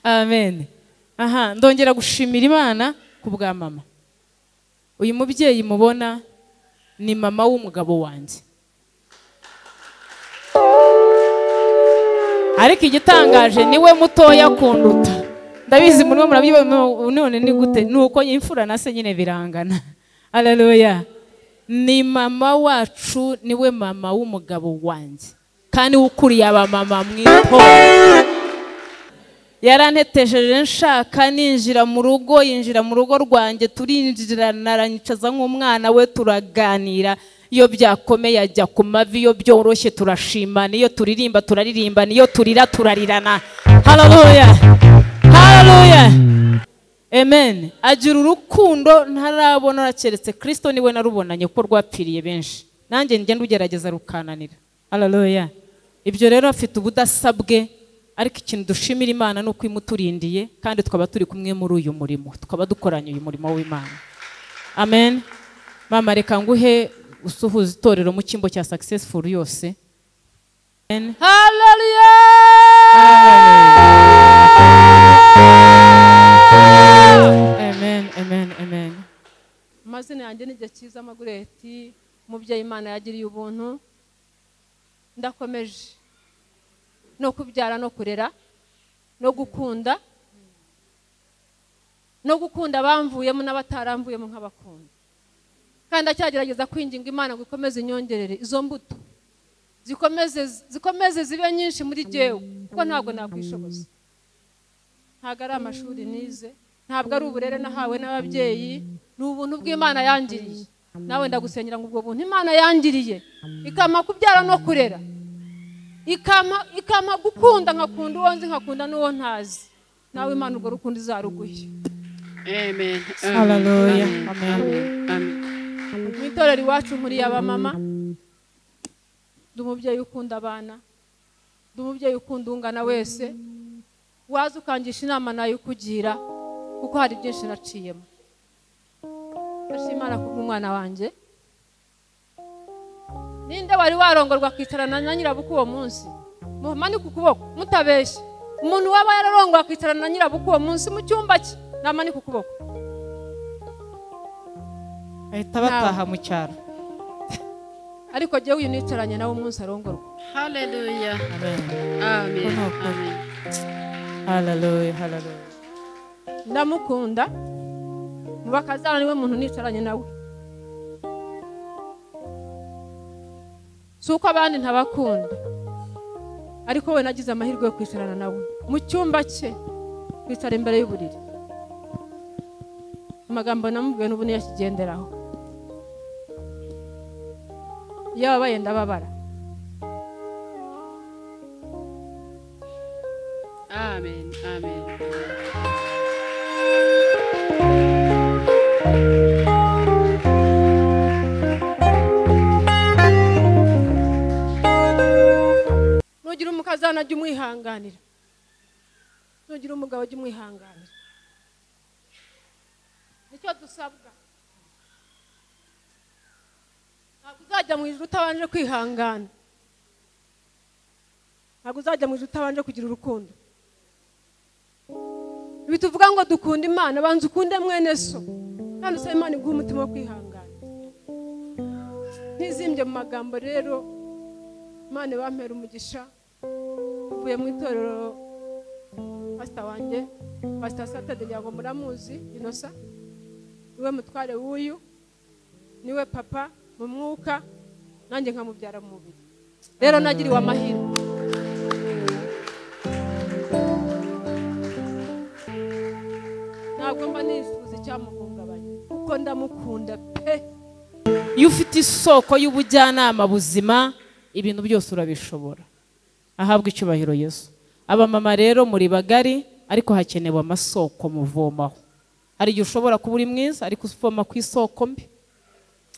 Amen. Aha, ndongera gushimira Imana ku bwa mama. Uyu mubyeyi mubona ni mama w'umugabo wanjye. Ariko igitangaje niwe mutoya kunduta. Ndabizi muri mwe murabyiba none ni gute nuko imfura na se nyine birangana. Haleluya. Ni mama wacu, niwe mama w'umugabo wanjye. Kandi ukuriye aba mama mwito. Yarantetesheje nshaka ninjira mu rugo, yinjira mu rugo rwanjye, turinjirana, aranyicaza nk'umwana we, turaganira. Iyo byakomeye ajya ku mavi, iyo byoroshye turashimana, iyo turirimba turaririmba, iyo turira turarirana. Haleluya. Haleluya. Amen. Agira urukundo ntarabona keretse Kristo niwe narubonanye ko rwapfiriye benshi. Nanjye njye ndugerageza rukananira. Haleluya. Ibyo rero afite ubudasabwe, ariko ikintu dushimira Imana nuko imuturindiye kandi twaba turi kumwe muri uyu murimo, tukaba dukoranye uyu murimo w'Imana. Amen. Mama reka nguhe usuhuza itorero mu cyimbo cya Successful yose. Amen. Haleluya. Amen, amen, amen. Amazina yanjye ni Cyiza Magureti, umubyeyi Imana yagiriye ubuntu. Ndakomeje no kubyara no kurera no gukunda no gukunda abamvuyemo n'abataramvuyemo nk'abakunda. Kandi acyagerageza kwinginga Imana ngo ikomeze inyongerere izo mbuto, zikomeze zibe nyinshi muri jewe, kuko ntabwo nakwishoboza. Ntabwo ari amashuri nize, ntabwo ari uburere nahawe n'ababyeyi, ni ubuntu bw'Imana yangiriye. Nawe ndagusengera ngo ubwo buntu Imana yangiriye ikampa kubyara no kurera, ikampa gukunda, nkakunda uwo nzi nkakunda n'uwo ntazi. Nawe Imana urwo rukundo izaruguhe. Amen. Haleluya. Amen. Amen. Mu itorero iwacu nkuriye abamama, ndi umubyeyi ukunda abana, ndi umubyeyi ukunda ungana wese, waza ukangisha inama nayo ukugira, kuko hari byinshi naciyemo. Ndashima Imana kubw'umwana wanjye. Ninde wari warongorwa akicarana na nyirabukwe uwo munsi? Mumanike ukuboko mutabeshye. Umuntu waba yararongorwa akicarana na nyirabukwe uwo munsi mu cyumba cye, namanike ukuboko. Ahita bataha mu cyaro. Ariko jyewe uyu nicaranye nawe umunsi arongorwa. Haleluya. Amen. Amen. Amen. Haleluya, haleluya. Ndamukunda. Mu bakazana niwe muntu nicaranye nawe. Si uko abandi ntabakunda, ariko we nagize amahirwe yo kwicarana nawe mu cyumba cye, kwicara imbere y'uburiri. Amagambo namubwiye n'ubu niyo akigenderaho. Iyo ababaye ndababara. Amen. Amen. Nugira umukazana jya umwihanganira, nugira umugabo jya umwihanganira. Nicyo dusabwa. Ntabwo uzajya mu ijuru utabanje kwihangana, ntabwo uzajya mu ijuru utabanje kugira urukundo. Bituvuga ngo dukunda Imana, banza ukunde mwene so, kandi usabe Imana iguhe umutima wo kwihangana. Ntizimbye mu magambo rero, Imana ibampera umugisha. Mvuye mu itorero pastor wanjye, Pastor Saturday ngira ngo muramuzi, Inosa niwe mutware w'uyu, niwe papa mu mwuka, nanjye nkamubyara mu mubiri. Rero nagiriwe amahirwe. Ntabwo mba nifuza icyamuhungabanya kuko ndamukunda pe. Iyo ufite isoko y'ubujyanama buzima, ibintu byose urabishobora. Ahabwa icyubahiro Yesu. Abamama rero muri bagari, ariko hakenewe amasoko muvomaho. Hari igihe ushobora kuba uri mwiza ariko uvoma ku isoko mbi.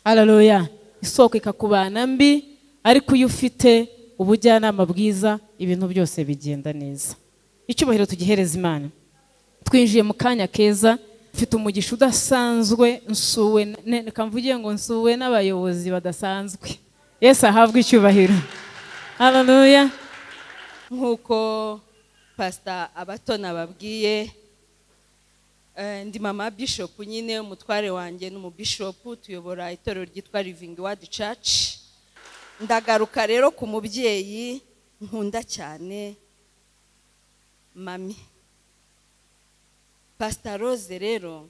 Haleluya. Isoko ikakubana mbi, ariko iyo ufite ubujyanama bwiza ibintu byose bigenda neza. Icyubahiro tugihereza Imana. Twinjiye mu kanya keza, mfite umugisha udasanzwe, nsuwe kamvugiye ngo nsuwe n'abayobozi badasanzwe. Yesu ahabwe icyubahiro. Haleluya. Nkuko Pastor Abatoni ababwiye, ndi mama bishop nyine, umutware wanjye n'umubishop, tuyobora itorero ryitwa Living Word Church. Ndagaruka rero ku mubyeyi nkunda cyane, mami Pastor Rose. Rero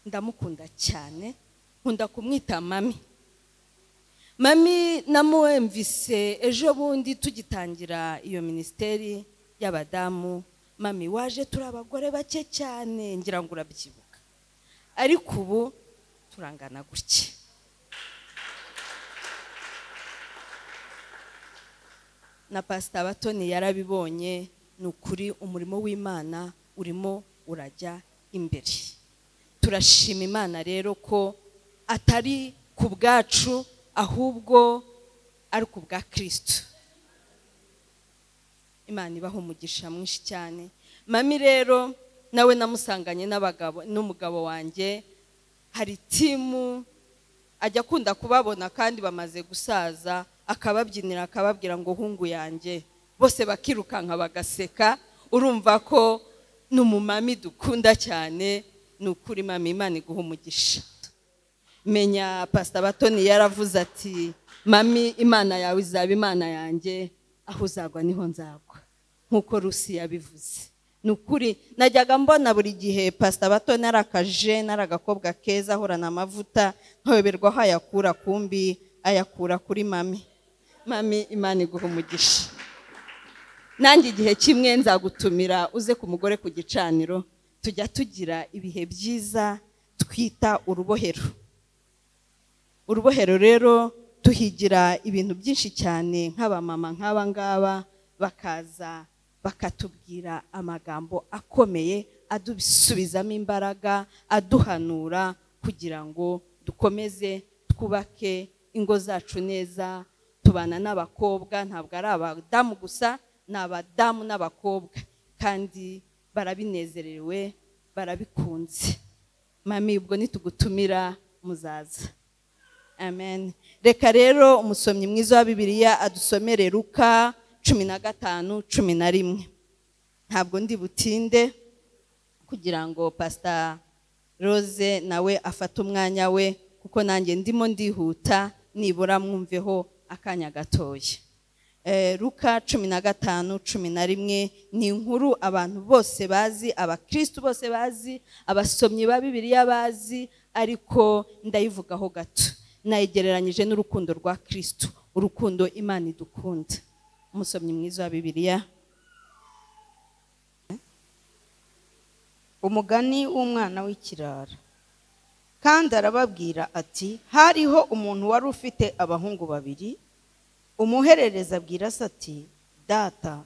ndamukunda cyane, nkunda kumwita mami. Mami namuwemvise ejo bundi tugitangira iyo minisiteri y'abadamu. Mami waje turi abagore bake cyane, ngira ngo urabyibuka, ariko ubu turangana gutya. Na Pastor Abatoni yarabibonye, ni ukuri umurimo w'Imana urimo urajya imbere. Turashima Imana rero ko atari ku bwacu, ahubwo ari ku bwa Kristo. Imana ibaho umugisha mwinshi cyane. Mami rero nawe namusanganye n'abagabo n'umugabo wanjye, hari timu ajya akunda kubabona kandi bamaze gusaza, akababyinira akababwira ngo hungu yanjye, bose bakirukanka bagaseka. Urumva ko n'umumami dukunda cyane. Ni ukuri mami, Imana iguha umugisha. Menya Pastor Abatoni yaravuze ati mami, Imana yawe izaba Imana yanjye, aho uzagwa niho nzagwa, nkuko Rusi yabivuze. Ni ukuri najyaga mbona buri gihe Pastor Abatoni ari akajene, ari agakobwa keza, ahorana amavuta, nkayoberwa aho ayakura, kumbi ayakura kuri mami. Mami, Imana iguha umugisha. Nanjye igihe kimwe nzagutumira uze ku mugore ku gicaniro, tujya tugira ibihe byiza twita urubohero. Urubohero rero tuhigira ibintu byinshi cyane, nk'abamama nk'aba ngaba bakaza bakatubwira amagambo akomeye adusubizamo imbaraga, aduhanura kugira ngo dukomeze twubake ingo zacu neza. Tubana n'abakobwa, ntabwo ari abadamu gusa, ni abadamu n'abakobwa, kandi barabinezerewe, barabikunze. Mami, ubwo nitugutumira muzaza. Amen. Reka rero umusomyi mwiza wa Bibiliya adusomere Luka 15:11. Ntabwo ndi butinde kugira ngo Pastor Rose nawe afate umwanya we, kuko nanjye ndimo ndihuta, nibura mwumveho akanya gatoya. Luka 15:11 ni inkuru abantu bose bazi, abakristo bose bazi, abasomyi ba Bibiliya bazi, ariko ndayivugaho gato. Nayigereranyije n'urukundo rwa Kristo, urukundo Imana idukunda. Umusomyi mwiza wa Bibiliya. Umugani w'umwana w'ikirara. Kandi arababwira ati hariho umuntu wari ufite abahungu babiri. Umuherereza abwira se ati data,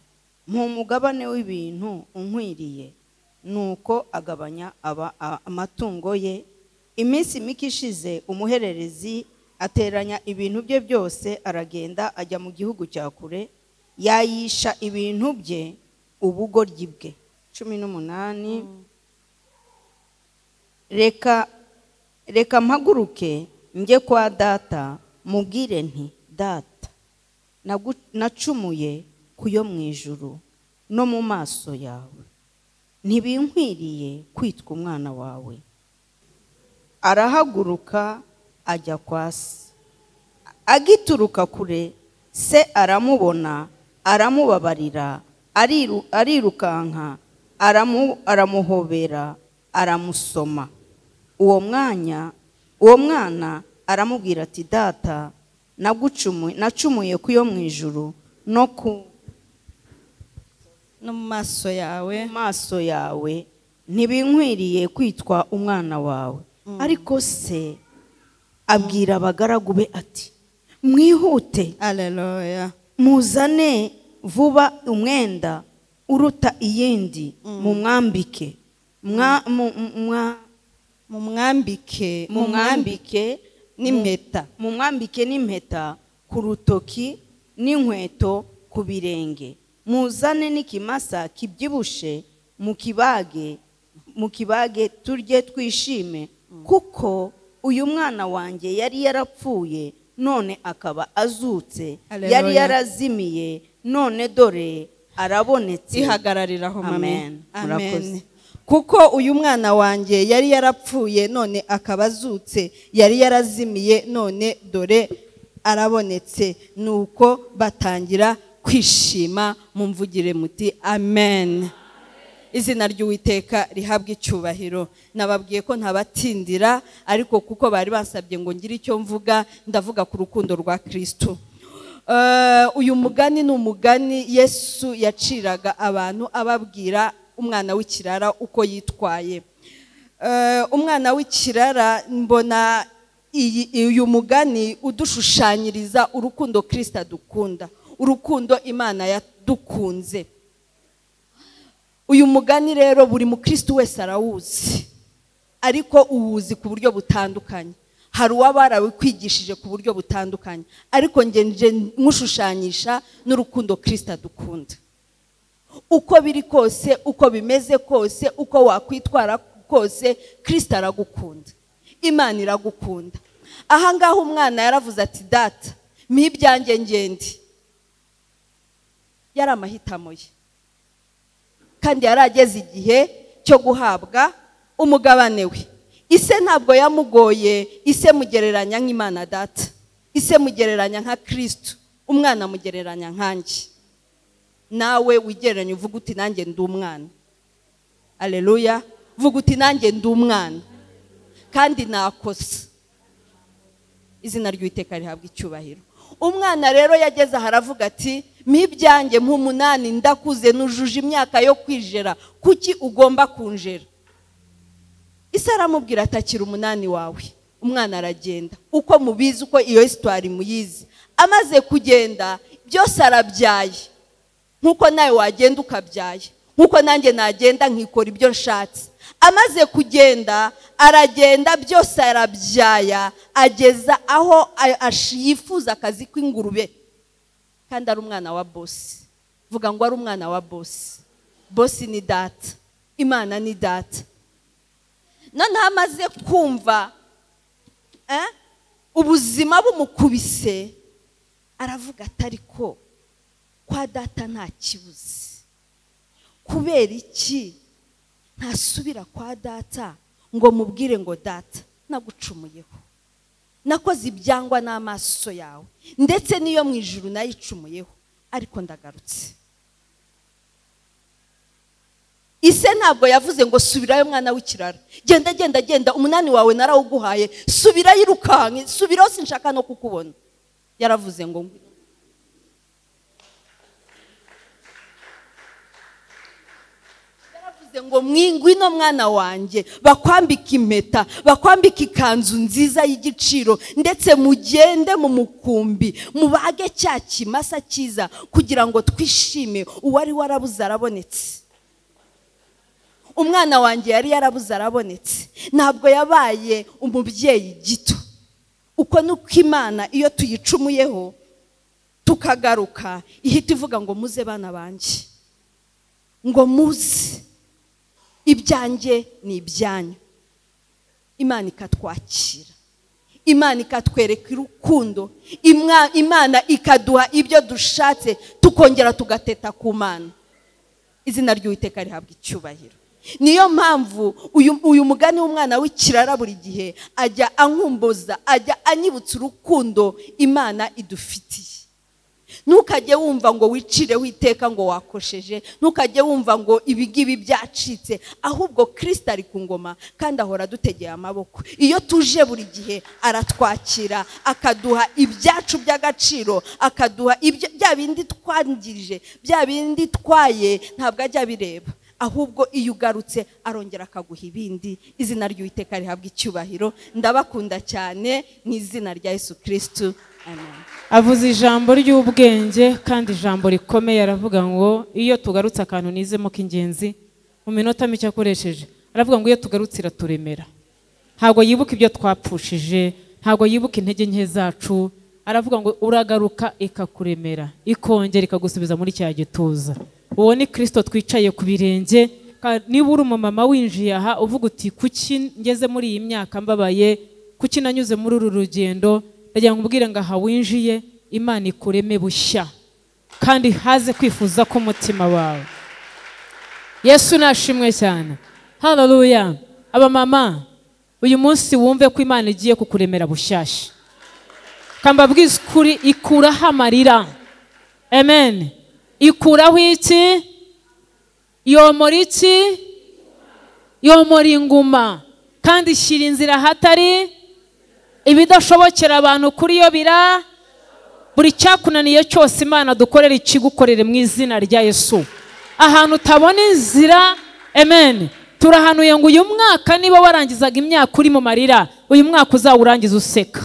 mpa umugabane w'ibintu unkwiriye. Nuko agabanya amatungo ye. Iminsi mike ishize umuhererezi ateranya ibintu bye byose, aragenda ajya mu gihugu cya kure, yayisha ibintu bye ubugoryi bwe. 18 Reka mpaguruke njye kwa data, mubwire nti data, nacumuye kuyo mu ijuru no mu maso yawe, ntibinkwiriye kwitwa umwana wawe. Arahaguruka ajya kwa se. Agituruka kure se aramubona, aramubabarira, arirukanka, aramuhobera, aramusoma. Uwo mwana aramubwira ati data, nacumuye kuyo mu ijuru no ku maso yawe, maso yawe, ntibinkwiriye kwitwa umwana wawe. Ariko se abwira abagaragu be ati mwihute, haleluya, muzane vuba umwenda uruta iyindi, mumwambike mumwambike n'impeta, mumwambike n'impeta ku rutoki n'inkweto ku birenge, muzane n'ikimasa kibyibushe mukibage turye twishime, kuko uyu mwana wanjye yari yarapfuye none akaba azutse, yari yarazimiye none dore arabonetse. Ihagarariraho mame. Amen. Amen. Kuko uyu mwana wanjye yari yarapfuye none akaba azutse, yari yarazimiye none dore arabonetse. Nuko batangira kwishima. Mumvugire muti amen. Izina ry'Uwiteka rihabwe icyubahiro. Nababwiye ko ntabatindira, ariko kuko bari basabye ngo ngire icyo mvuga, ndavuga ku rukundo rwa Kristo. Uyu mugani ni umugani Yesu yaciraga abantu ababwira umwana w'ikirara uko yitwaye. Umwana w'ikirara, mbona uyu mugani udushushanyiriza urukundo Kristo adukunda, urukundo Imana yadukunze. Uyu mugani rero buri mukristo wese arawuzi, ariko uwuzi ku buryo butandukanye. Hari uwabarawikwigishije ku buryo butandukanye, ariko nge nje nkushushanyisha n'urukundo Kristo adukunda. Uko biri kose, uko bimeze kose, uko wakwitwara kose, Kristo aragukunda, Imana iragukunda. Aha ngaha umwana yaravuze ati data mpa ibyanjye ngende. Yari amahitamo ye, kandi yarageze igihe cyo guhabwa umugabane we. Ise ntabwo yamugoye, ise mugereranya nk'Imana data, ise mugereranya nka Kristo, umwana mugereranya nkanjye. Nawe wigereranya uvuga uti nanjye ndi umwana. Haleluya. Vuga uti nanjye ndi umwana kandi nakosa. Izina ry'Uwiteka rihabwa icyubahiro. Umwana rero yageze aha aravuga ati mpa ibyanjye, mpa umunani, ndakuze, nujuje imyaka yo kwijera, kuki ugomba kunjera? Ise aramubwira ati akira umunani wawe. Umwana aragenda. Uko mubizi, uko iyo histoire muyizi, amaze kugenda byose arabyaye. Nkuko nawe wagenda ukabyaye, nkuko nanjye nagenda nkikora ibyo nshatse. Amaze kugenda aragenda byose arabyaya, ageza aho yifuza akazi k'ingurube, kandi ari umwana wa bosi. Vuga ngo ari umwana wa bosi. Bosi ni data, Imana ni data. Noneho amaze kumva ubuzima bumukubise, aravuga ati ariko kwa data nta kibuze, kubera iki ntasubira kwa data ngo mubwire ngo data nagucumuyeho, nakoze ibyangwa n'amaso yawe, ndetse n'iyo mu ijuru nayicumuyeho, ariko ndagarutse. Ise ntabwo yavuze ngo subirayo mwana w'ikirara, genda genda genda, umunani wawe narawuguhaye, subirayo irukanke, subirayo sinshaka no kukubona. Yaravuze ngo ngo mwingwino mwana wanjye, bakwambika impeta, bakwambika ikanzu nziza y'igiciro, ndetse mugende mu mukumbi mubage cya kimasa cyiza kugira ngo twishime, uwari warabuze arabonetse. Umwana wanjye yari yarabuze arabonetse. Ntabwo yabaye umubyeyi gito. Uko nuko Imana iyo tuyicumuyeho tukagaruka ihita ivuga ngo muze bana banjye, ngo muze, ibyanjye ni ibyanyu. Imana ikatwakira, Imana ikatwereka urukundo, Imana ikaduha ibyo dushatse, tukongera tugateta ku Mana. Izina ry'Uwiteka rihabwa icyubahiro. Niyo mpamvu uyu mugani w'umwana w'ikirara buri gihe ajya ankumbuza, ajya anyibutsa urukundo Imana idufitiye. Ntukajye wumva ngo wicireho iteka ngo wakosheje, ntukajye wumva ngo ibigibi byacitse, ahubwo Kristo ari ku ngoma kandi ahora adutegeye amaboko. Iyo tuje buri gihe aratwakira, akaduha ibyacu by'agaciro, akaduha bya bindi twangirije, bya bindi twaye, ntabwo ajya abireba. Ahubwo iyo ugarutse arongera akaguha ibindi. Izina ry'Uwiteka rihabwa icyubahiro. Ndabakunda cyane mu izina rya Yesu Kristo. Amen. Avuze ijambo ry'ubwenge kandi ijambo rikomeye, aravuga ngo iyo tugarutse akantu nizemo k'ingenzi mu minota mike akoresheje, aravuga ngo iyo tugarutse iraturemera. Ntabwo yibuka ibyo twapfushije, ntabwo yibuka intege nke zacu, aravuga ngo uragaruka ikakuremera, ikongera ikagusubiza muri cya gituza. Uwo ni Kristo twicaye ku birenge. Niba uri umumama winjiye aha uvuga uti kuki ngeze muri iyi myaka mbabaye, kuki nanyuze muri uru rugendo, ndagira ngo ubwire ngo aha winjiye Imana ikureme bushya. kandi haze kwifuza k'umutima wawe. Yesu nashimwe cyane. Haleluya. Abamama, uyu munsi wumve ko Imana igiye kukuremera bushyashya. Kambabwiza ukuri, ikuraho amarira. Amen. Ikuraho iki? Yomora iki? Yomora inguma. Kandi ishyira inzira ahatari ibidashobokera abantu kuri yo bira. Buri cyakunaniye cyose Imana dukorera ikigukorere mu izina rya Yesu. Ahantu utabona inzira, amen, turahanuye ngo uyu mwaka niba warangizaga imyaka uri mu marira, uyu mwaka uzawurangiza useka.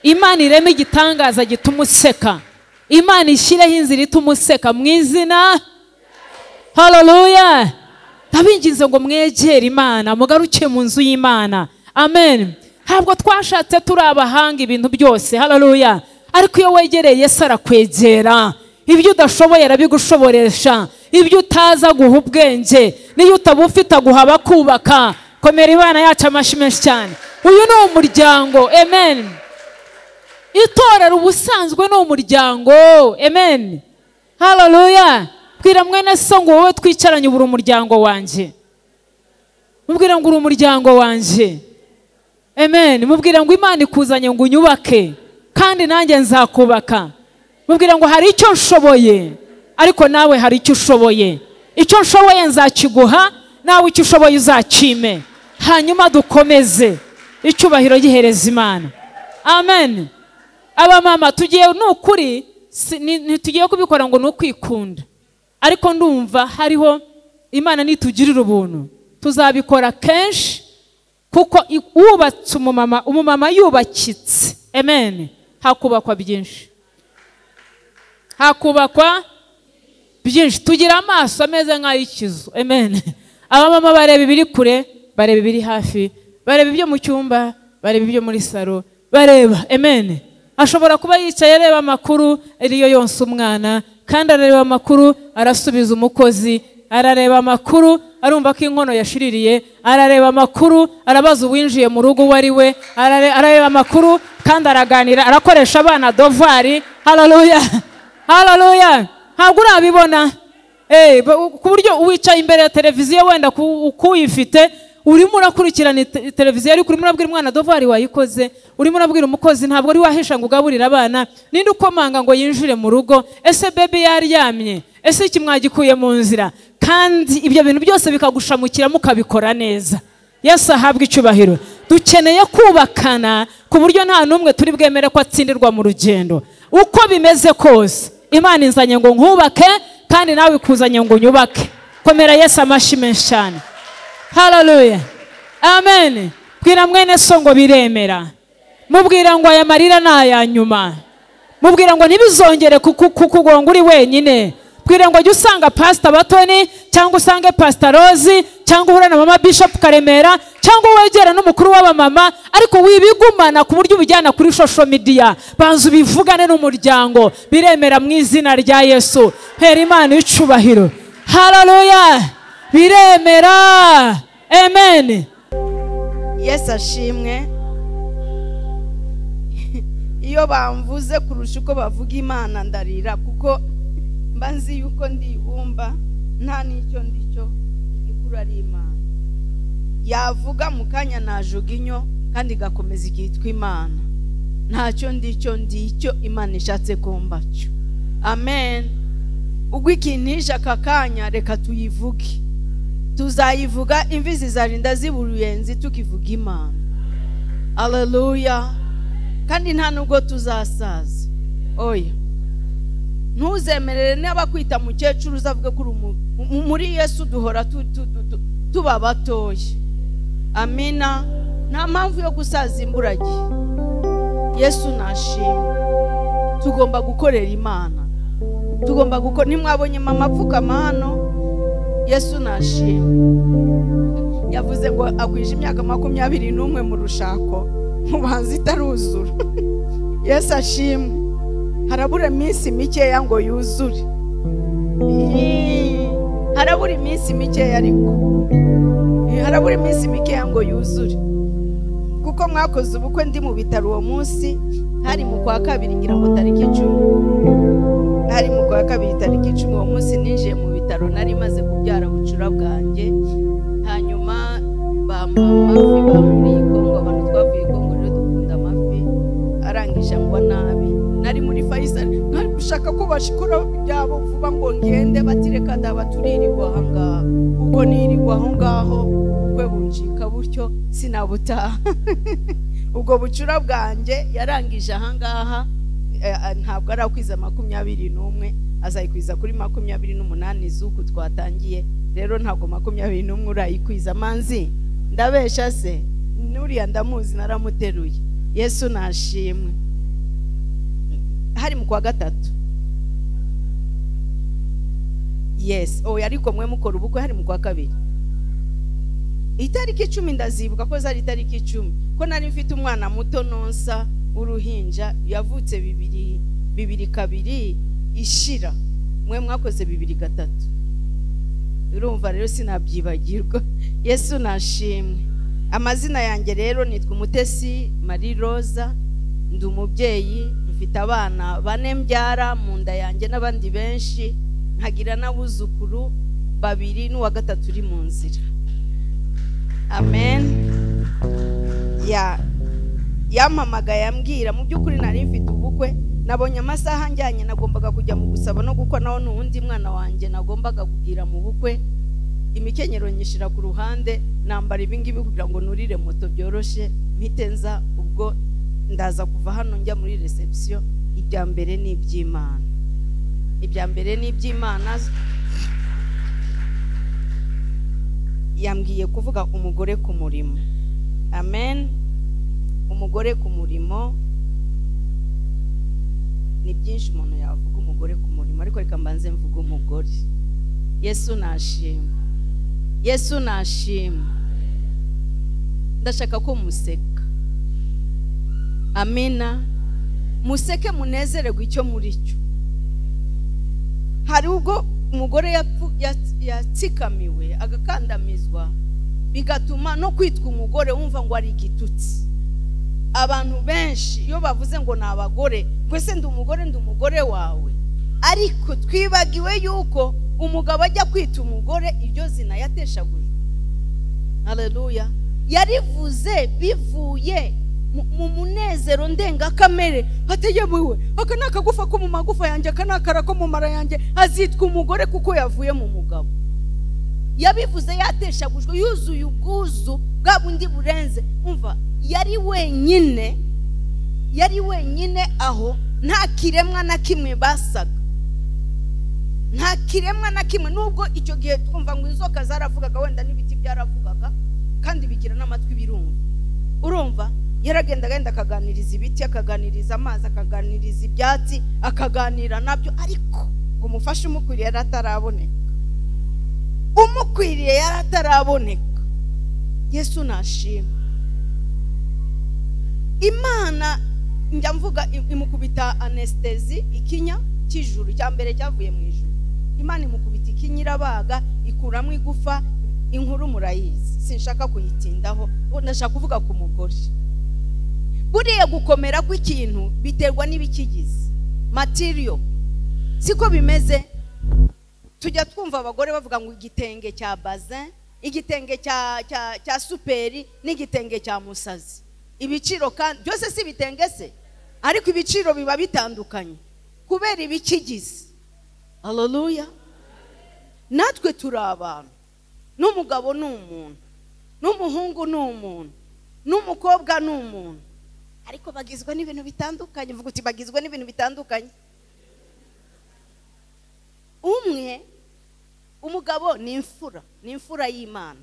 Imana ireme igitangaza gituma useka. Imana ishyireho inzira ituma useka mu izina. Haleluya. Ndabinginze ngo mwegere Imana, mugaruke mu nzu y'Imana. Amen. Ntabwo twashatse turi abahanga ibintu byose. Haleluya. Ariko iyo wegereye Yesu arakwegera. Ibyo udashoboye arabigushoboresha. Ibyo utaza guha ubwenge, niyo utaba ufite aguha abakubaka. Komera Imana yacu amashyi menshi cyane. Uyu ni umuryango. Amen. Itorero ubusanzwe ni umuryango. Amen. Haleluya. Bwira mwene so ngo wowe twicaranye ubura umuryango wanjye. Mubwira ngo uri umuryango wanjye. Amen. Mubwira ngo Imana ikuzanye ngo unyubake, kandi nanjye nzakubaka. Mubwira ngo hari icyo nshoboye, ariko nawe hari icyo ushoboye. Icyo nshoboye nzakiguha, nawe icyo ushoboye uzakime. Hanyuma dukomeze icyubahiro gihereza Imana. Amen. Abamama tugiye nukuri, ntitugiye kubikora ngo nukwikunda, ariko ndumva hariho Imana nitugirira ubuntu tuzabikora kenshi, kuko wubatse umumama, umumama yubakitse. Amen. Hakubakwa byinshi, hakubakwa byinshi. Tugira amaso ameze nk'ay'ikizu. Amen. Abamama bareba ibiri kure, bareba ibiri hafi, bareba ibyo mu cyumba, bareba ibyo muri salo, bareba. Amen. Ashobora kuba yicaye areba amakuru ariyo yonsa umwana, kandi arareba amakuru arasubiza umukozi, arareba amakuru arumva ko inkono yashiririye, arareba amakuru arabaza uwinjiye mu rugo uwo ari we, arareba amakuru kandi araganira, arakoresha abana dovari. Haleluya. Haleluya. Ntabwo urabibona ku buryo wicaye imbere ya televiziyo wenda ukuyifite, urimo urakurikirana televiziyo, ariko urimo urabwira umwana dovari wayikoze, urimo urabwira umukozi ntabwo ari wahisha ngo ugaburire abana, ninde ukomanga ngo yinjire mu rugo, ese baby yaryamye, ese iki mwagikuye mu nzira. Kandi ibyo bintu byose bikagushamukira mukabikora neza. Yesu ahabwe icyubahiro. Dukeneye kubakana ku buryo nta n'umwe turi bwemere ko atsindirwa mu rugendo. Uko bimeze kose, Imana inzanye ngo nkubake, kandi nawe ikuzanye ngo unyubake. Komera Yesu amashyi menshi cyane. Haleluya. Amen. Bwira mwene so ngo biremera. Mubwira ngo aya marira ni aya nyuma. Mubwira ngo ntibizongere kukugonga uri wenyine. Bwira ngo jya usanga Pastor Batoni, cyangwa usange Pastor Rose, cyangwa uhure na Mama Bishop Karemera, cyangwa wegera n'umukuru w'abamama, ariko wibigumana ku buryo ubijyana kuri social media. Banza ubivugane n'umuryango. Biremera mu izina rya Yesu. Hera Imana icubahiro. Haleluya. Biremera. Amen. Yesu ashimwe. Iyo bamvuze kurusha uko bavuga Imana ndarira, kuko mba nzi yuko ndibumba nta n'icyo ndicyo, igikuru ari Imana. Yavuga mu kanya najuga inyo kandi igakomeza ikitwa Imana. Ntacyo ndicyo, ndicyo Imana ishatse ko mbacyo. Amen. Ubwo ikintisha aka kanya reka tuyivuge. Tuzayivuga imvi zizarinda ziburuyenzi tukivuga Imana. Haleluya. Kandi nta nubwo tuzasaza. Oya. Ntuzemerere n'abakwita mukecuru uzavuga ko muri Yesu duhora tuba batoya. Amina. Nta mpamvu yo gusaza imburagihe. Yesu nashimwe. Tugomba gukorera Imana. Tugomba gukora. Nimwabonye mama apfukama hano. Yesu nashimwe. Yavuze ngo akwije imyaka 21 mu rushako, mubanza itaruzura. Yesu ashimwe. Harabura iminsi mikeya ngo yuzure. Harabura iminsi mikeya, ariko harabura iminsi mikeya ngo yuzure. Kuko mwakoze ubukwe ndi mu bitaro uwo munsi, Hari mu kwa kabiri, ngira ngo tariki 10, hari mu kwa kabiri tariki 10. Uwo munsi ninjiye mu bitaro nari maze kubyara bucura bwanjye. Hanyuma bampa amafi bamuriye Kongo, abantu twavuye Kongo rero dukunda amafi. Arangije ngwa nabi, nari muri Faisal, nari gushaka ko bashikora byabo vuba ngo ngende, batireka daba turirirwa aha ngaha. Ubwo nirirwa aho ngaho, ubukwe buncika butyo sinabutaha. Ubwo bucura bwanjye yarangije aha ngaha, ntabwo arakwiza 21, azayikwiza kuri 28 z'uku twatangiye. Rero ntabwo 21 urayikwiza. Manzi ndabesha se? Nuriya ndamuzi, naramuteruye. Yesu nashimwe. Hari mu kwa gatatu. Yes, oya, ariko mwe mukora ubukwe hari mu kwa kabiri. Itariki 10 ndazibuka ko zari itariki 10, ko nari mfite umwana muto nonsa uruhinja, yavutse 2002 ishira, mwe mwakoze 2003. Urumva rero sinabyibagirwa. Yesu nashimwe. Amazina yanjye rero nitwa Umutesi Marie Rosa, ndi umubyeyi, mfite abana 4 mbyara mu nda yanjye n'abandi benshi, nkagira n'abuzukuru 2 n'uwa 3 uri mu nzira. Amen. Ya yampamagaye ambwira, mu by'ukuri nari mfite ubukwe, nabonye amasaha njyanye, nagombaga kujya mu gusaba no gukwa, naho n'undi mwana wanjye nagombaga kugira mu bukwe. Imikenyero nyishira ku ruhande, nambara ibingibi kugira ngo nurire moto byoroshe, mpite nza. Ubwo ndaza kuva hano njya muri reception. Ibya mbere ni iby'Imana, ibya mbere ni iby'Imana. Yambwiye kuvuga umugore ku murimo. Amen. Umugore ku murimo ni byinshi umuntu yavuga umugore ku murimo, ariko reka mbanze mvuge umugore. Yesu nashimwe. Yesu nashimwe. Ndashaka ko museka. Amina. Museke munezererwe icyo muri cyo. Hari ubwo umugore yatsikamiwe agakandamizwa, bigatuma no kwitwa umugore wumva ngo ari igitutsi. Abantu benshi iyo bavuze ngo ni abagore, ngo ese ndi umugore, ndi umugore wawe. Ariko twibagiwe yuko umugabo ajya kwita umugore iryo zina yateshagujwe. Haleluya. Yarivuze bivuye mu munezero ndengakamere, ateyebuwe aka ni akagufa ko mu magufa yanjye, aka ni akara ko mu mara yanjye, azitwa umugore kuko yavuye mu mugabo. Yabivuze yateshagujwe, yuzuye ubwuzu bwa bundi burenze. Umva, yari wenyine, yari wenyine aho, nta kiremwa na kimwe basaga, nta kiremwa na kimwe. Nubwo icyo gihe twumva ngo inzoka zaravugaga, wenda n'ibiti byaravugaga, kandi bigira n'amatwi birumva. Urumva yaragenda agenda akaganiriza ibiti, akaganiriza amazi, akaganiriza ibyatsi, akaganira nabyo, ariko ngo umufashe umukwiriye yari ataraboneka. Umukwiriye yari ataraboneka. Yesu nashimwe. Imana njya mvuga imukubita anestesi, ikinya cy'ijuru cya mbere cyavuye mu ijuru. Imana imukubita ikinya, irabaga, ikuramo igufa. Inkuru murayizi, sinshaka kuyitindaho, ndashaka kuvuga ku mugore. Buriya gukomera kw'ikintu biterwa n'ibikigize, material. Siko bimeze? Tujya twumva abagore bavuga ngo igitenge cya bazin, igitenge cya superi n'igitenge cya musazi. Ibiciro kandi byose si ibitenge se, ariko ibiciro biba bitandukanye kubera ibikigize. Haleluya. Natwe turi abantu, n'umugabo ni umuntu, n'umuhungu ni umuntu, n'umukobwa ni umuntu, ariko bagizwe n'ibintu bitandukanye. Vuga uti bagizwe n'ibintu bitandukanye. Umwe, umugabo ni imfura, ni imfura y'Imana.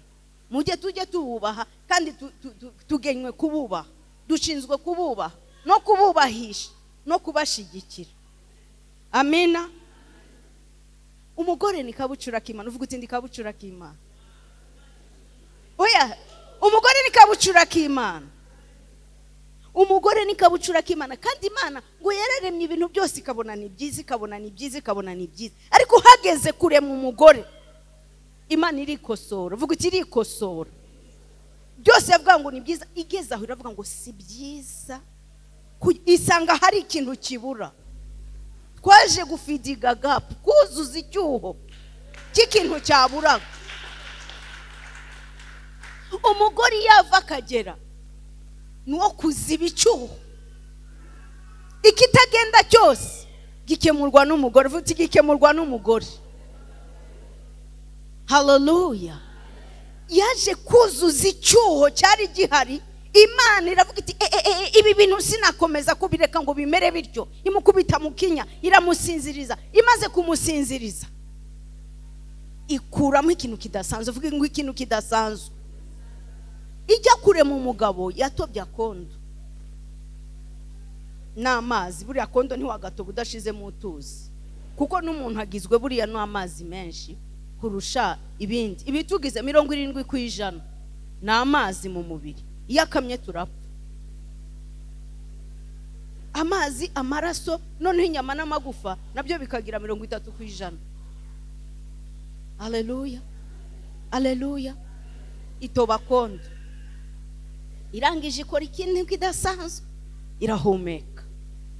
Mujye tujye tububaha, kandi tugenywe kububaha, dushinzwe kububaha no kububahisha no kubashigikira. Amina. Umugore ni kabucura k'Imana. Uvuga uti ndi kabucura k'Imana. Oya, umugore ni kabucura k'Imana. Umugore ni kabucura k'Imana. Kandi Imana ngo yararemye ibintu byose ikabona ni byiza, ikabona ni byiza, ikabona ni byiza, ariko hageze kurema umugore Imana irikosora. Vuga uti irikosora. Byose yavuga ngo ni byiza, igeze aho iravuga ngo si byiza Isanga hari ikintu kibura. Twaje gufidiga gap, kuzuza icyuho cy'ikintu cyaburaga. Umugore yava akagera nuwo kuziba icyuho. Ikitagenda cyose gikemurwa n'umugore. Vuga gikemurwa n'umugore. Haleluya. Yaje kuzuza icyuho cyari gihari. Imana iravuga iti ibi bintu sinakomeza kubireka ngo bimere bityo. Imukubita mu kinya, iramusinziriza. Imaze kumusinziriza ikuramo ikintu kidasanzwe. Vuga ngo ikintu kidasanzwe. Ijya kurema umugabo yatobye akondo n'amazi. Buriya kondo ntiwagatoba udashizemo utuzi, kuko n'umuntu agizwe buriya n'amazi menshi kurusha ibindi. Ibitugize 70% ni amazi mu mubiri. Iyo akamye turapfa. Amazi, amaraso, noneho inyama n'amagufa nabyo bikagira 30%. Haleluya, haleluya. Itoba kondo, irangije ikora ikintu kidasanzwe, irahumeka,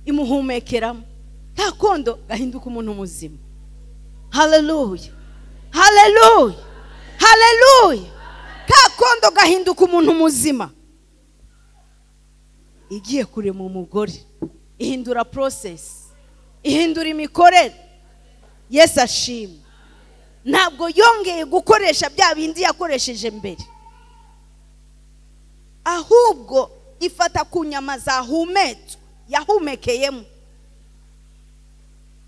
imuhumekeramo. Nta kondo gahinduka umuntu muzima. Haleluya, haleluya, haleluya. Ka kondo gahinduka umuntu muzima. Igiye kurema umugore, ihindura process, ihindura imikorere. Yesu ashimwe. Ntabwo yongeye gukoresha bya bindi yakoresheje mbere, ahubwo ifata ku nyama zahumetswe yahumekeyemo,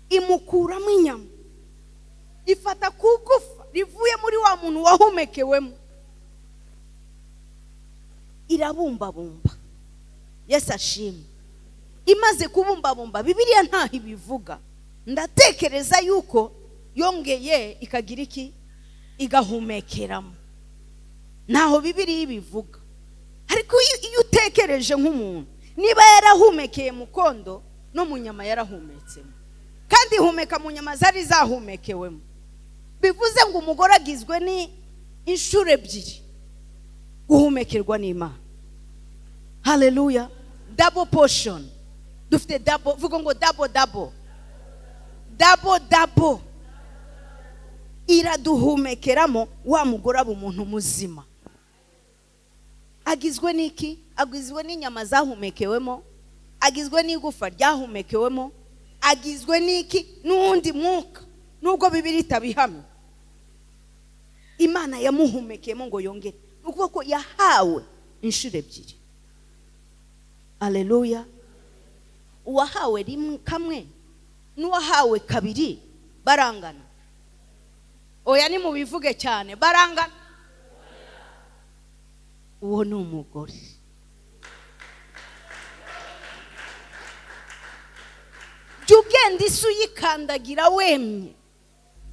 imukuramo inyama, ifata ku gufa rivuye muri wa muntu wahumekewemo, irabumbabumba. Yesu ashimwe. Imaze kubumbabumba, Bibiliya ntaho ibivuga, ndatekereza yuko yongeye ikagira iki, igahumekeramo. Ntaho Bibiliya ibivuga, ariko iyo utekereje nk'umuntu, niba yarahumekeye mu kondo no mu nyama yarahumetsemo, kandi ihumeka mu nyama zari zahumekewemo, bivuze ngo umugore agizwe ni inshuro ebyiri guhumekerwa n'Imana. Haleluya. Double portion. Dufite double, vuga ngo double double. Double double. Iraduhumekeramo wa mugore aba umuntu muzima. Agizwe n'iki? Agizwe n'inyama zahumekewemo, agizwe n'igufa ryahumekewemo, agizwe n'iki? N'undi mwuka, nubwo Bibiliya itabihamya. Imana yamuhumekeyemo ngo yongere. Ukuvuga ko yahawe inshuro ebyiri. Haleluya. Uwahawe rimwe kamwe n'uwahawe kabiri barangana. Oya, ni mubivuge cyane, barangana. Uwo ni umugore. Jya ugenda isi uyikandagira wemye,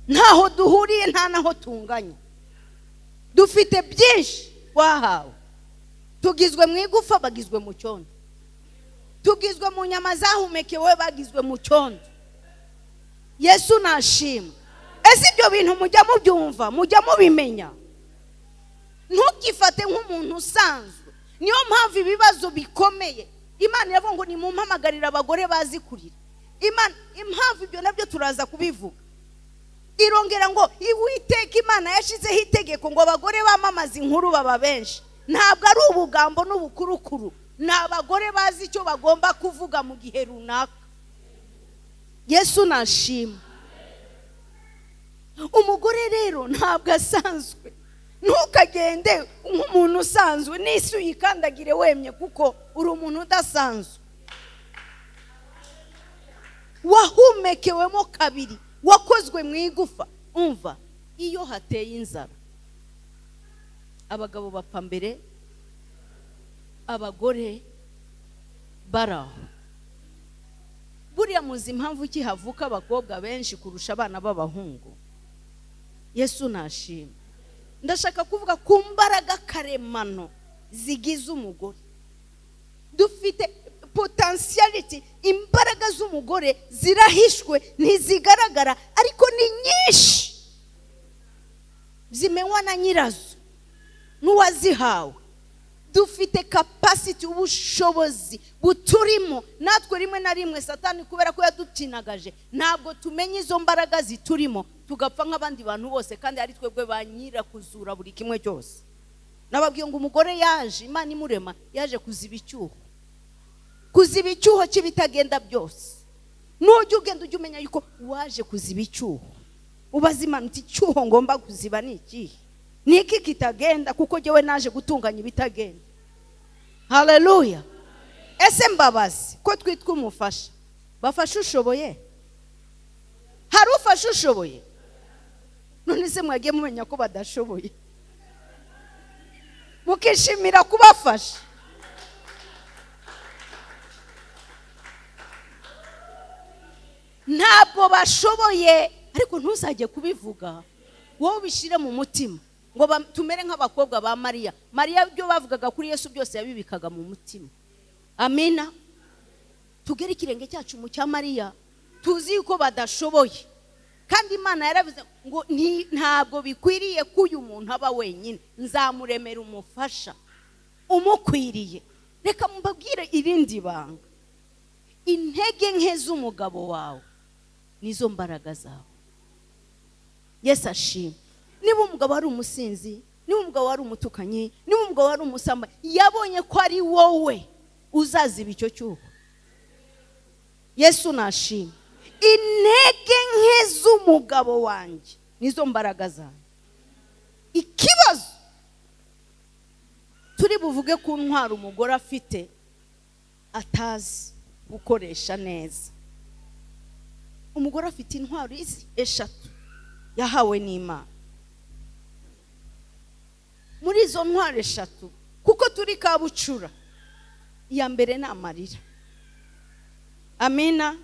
ntaho duhuriye, nta naho tunganya. Dufite byinshi wahawe. Tugizwe mu igufa, bagizwe mu cyondo. Tugizwe mu nyama zahumekewe, bagizwe mu cyondo. Yesu nashimwe. Ese ibyo bintu mujya mubyumva, mujya mubimenya? Ntukifate nk'umuntu usanzwe. Niyo mpamvu ibibazo bikomeye Imana iravuga ngo nimumpamagarira abagore bazi kurira. Imana, impamvu ibyo nabyo turaza kubivuga. Irongera ngo Uwiteka Imana yashizeho itegeko ngo abagore bamamaza inkuru baba benshi. Ntabwo ari ubugambo n'ubukurukuru, ni abagore bazi icyo bagomba kuvuga mu gihe runaka. Yesu nashimwe. Umugore rero ntabwo asanzwe. Ntukagende nk'umuntu usanzwe, n'isi uyikandagire wemye, kuko uri umuntu udasanzwe. Wahumekewemo kabiri, wakozwe mu igufa. Umva, iyo hateye inzara abagabo bapfa mbere, abagore baraho. Buriya muzi impamvu ki havuka abakobwa benshi kurusha abana b'abahungu? Yesu nashimwe. Ndashaka kuvuga ku mbaraga karemano zigize umugore. Dufite potentiality, imbaraga z'umugore zirahishwe, ntizigaragara, ariko ni nyinshi, zimenywa na nyirazo n'uwazihawe. Dufite capacity, ubushobozi buturimo. Natwe rimwe na rimwe Satani kubera ko yadutinagaje ntabwo tumenya izo mbaraga ziturimo, tugapfa nk'abandi bantu bose, kandi ari twebwe ba nyira kuzura buri kimwe cyose. Nababwiye ngo umugore yaje, Imana imurema, yaje kuziba icyuho, kuziba icyuho cy'ibitagenda byose. Nujya ugenda ujya umenya yuko waje kuziba icyuho, ubaza Imana uti icyuho ngomba kuziba ni ikihe? Ni iki kitagenda? Kuko jyewe naje gutunganya ibitagenda. Haleluya. Ese mbabazi ko twitwa umufasha, bafasha ushoboye? Hari ufasha ushoboye? None se mwagiye mumenya ko badashoboye, mukishimira kubafasha? Ntabwo bashoboye, ariko ntuzajye kubivuga, wowe ubishyire mu mutima ngo tumere nk'abakobwa ba Mariya. Mariya ibyo bavugaga kuri Yesu byose yabibikaga mu mutima. Amina. Tugere ikirenge cyacu mu cya Mariya, tuzi yuko badashoboye, kandi Imana yaravuze ngo ntabwo bikwiriye ko uyu muntu aba wenyine, nzamuremera umufasha umukwiriye. Reka mbabwire irindi banga: intege nke z'umugabo wawe nizo mbaraga zawe. Yesu ashimwe. Niba umugabo ari umusinzi, niba umugabo ari umutukanyi, niba umugabo ari umusambanyi, yabonye ko ari wowe uzaziba icyo cyuho. Yesu nashimwe. Intege nke z'umugabo wanjye nizo mbaraga zawe. Ikibazo turi buvuge ku ntwaro umugore afite atazi gukoresha neza. Umugore afite intwaro izi eshatu yahawe n'Imana. Muri izo ntwaro eshatu, kuko turi kabucura, iya mbere ni amarira. Amina.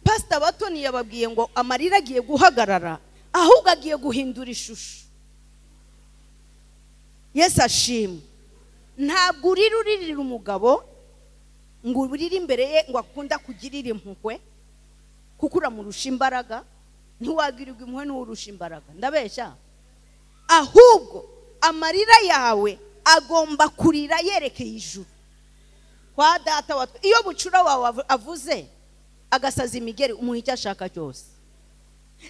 Pastor Batoni yababwiye ngo amarira agiye guhagarara, ahubwo agiye guhindura ishusho. Yesu ashimwe. Ntabwo urira uririra umugabo ngo urire imbere ye ngo akunda kugirira impuhwe, kuko uramurusha imbaraga. Ntiwagirirwa impuhwe n'urusha imbaraga, ndabeshya? Ahubwo amarira yawe agomba kurira yerekeye ijuru kwa data wa. Iyo bucura wawe avuze agasaza imigeri, umuha icyo ashaka cyose.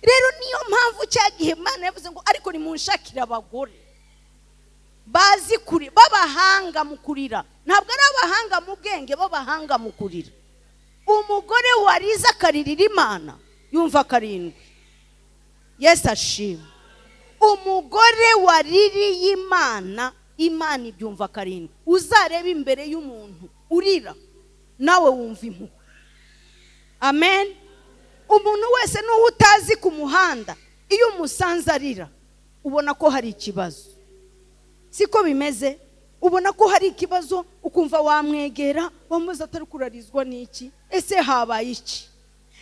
Rero niyo mpamvu cya gihe Imana yavuze ngo ariko nimunshakire abagore bazi kuri, babahanga mu kurira. Ntabwo ari abahanga mu bwenge, babahanga mu kurira. Umugore warize akaririra Imana yumva karindwi. Yesu ashimwe. Umugore waririye Imana, Imana ibyumva karindwi. Uzareba imbere y'umuntu urira, nawe wumva impuhwe. Amen. Umuntu wese n'uwo utazi ku muhanda, iyo umusanze arira ubona ko hari ikibazo. Siko bimeze? Ubona ko hari ikibazo, ukumva wamwegera, wamuza atari kurarizwa n'iki? Ese habaye iki?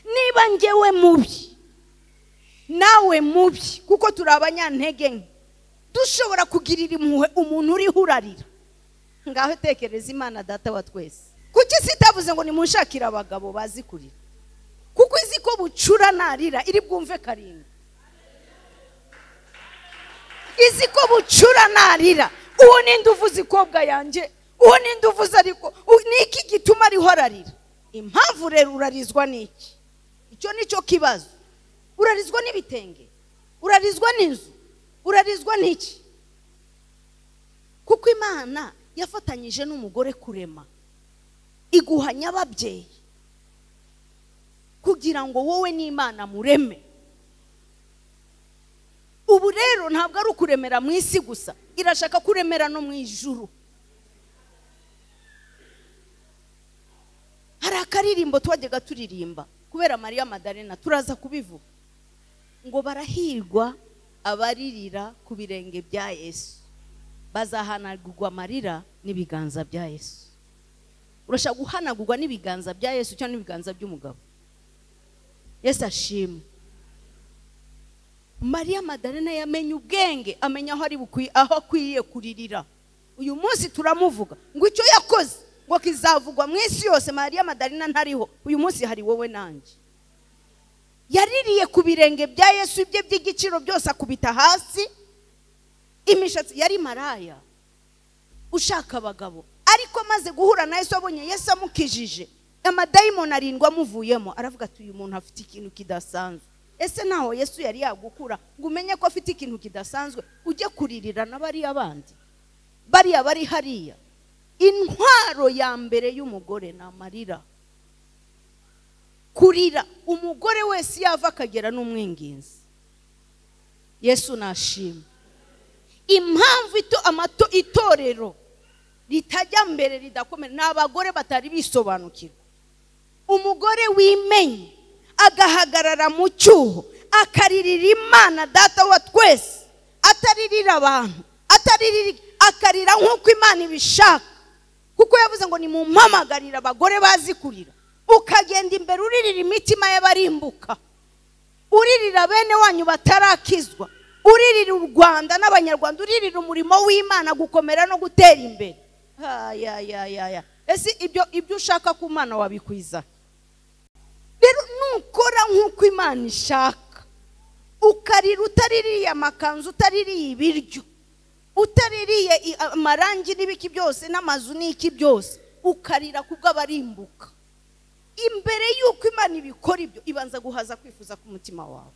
Niba njyewe mubi, nawe mubi, kuko turi abanyantege nke, dushobora kugirira impuhwe umuntu uriho urarira. Ngaho tekereza Imana data wa twese. Kuki sitavuze ngo nimunshakire abagabo bazi kurira? Kuko izi ko bucura narira iri bwumve karindwi. Izi ko bucura narira, uwo ninde uvuze ikobwa yanjye? Uwo ninde uvuze? Ariko niki gituma ariho ararira? Impamvu rero urarizwa n'iki? Icyo nicyo kibazo. Urarizwa n'ibitenge, urarizwa n'inzu, urarizwa n'iki? Kuko Imana yafatanyije n'umugore kurema, iguha nyababyeyi kugira ngo wowe n'Imana mureme. Ubu rero ntabwo ari ukuremera mu isi gusa, irashaka kuremera no mu ijuru. Hari akaririmbo twajyaga turirimba kubera Mariya Madalena, turaza kubivuga, ngo barahirwa abaririra ku birenge bya Yesu, bazahanagurwa amarira n'ibiganza bya Yesu. Urashaka guhanagurwa n'ibiganza bya Yesu cyangwa n'ibiganza by'umugabo? Yesu ashimwe. Mariya Madalena yamenye ubwenge, amenya aho ari bukwiye, aho akwiye kuririra. Uyu munsi turamuvuga ngo icyo yakoze ngo kizavugwa mu isi yose. Mariya Madalena ntariho uyu munsi, hari wowe nanjye. Yaririye ku birenge bya Yesu, ibye by'igiciro byose akubita hasi, imishatsi. Yari maraya. ushaka abagabo, ariko amaze guhura na Yesu abonye Yesu amukijije amadayimoni arindwa amuvuyemo, aravuga ati uyu muntu afite ikintu kidasanzwe. Ese naho Yesu yari yagukura ngo umenye ko afite ikintu kidasanzwe, ujye kuririra na bariya bandi bariya bari hariya? Intwaro ya mbere y'umugore ni amarira, kurira. Umugore wese yava akagera n'umwinginzi. Yesu nashima. Impamvu itorero ritajya mbere ridakomera ni abagore batari bisobanukirwa. Umugore wimenye agahagarara mu cyuho akaririra Imana data wa twese, ataririra abantu, ataririra, akarira nk'uko Imana ibishaka, kuko yavuze ngo nimumpamagarira abagore bazi kurira. Ukagenda imbere uririra imitima y'abarimbuka, uririra bene wanyu batarakizwa, uririra u Rwanda n'Abanyarwanda, uririra umurimo w'Imana gukomera no gutera imbere. Ya. Ese ibyo ushaka ku Mana wabikwiza? Rero nukora nk'uko Imana ishaka, ukarira utaririye amakanzu, utaririye ibiryo, utaririye amarangi n'ibiki byose n'amazu n'iki byose, ukarira kubw'abarimbuka. Imbere y'uko Imana ibikora ibyo, ibanza guhaza kwifuza k'umutima wawe,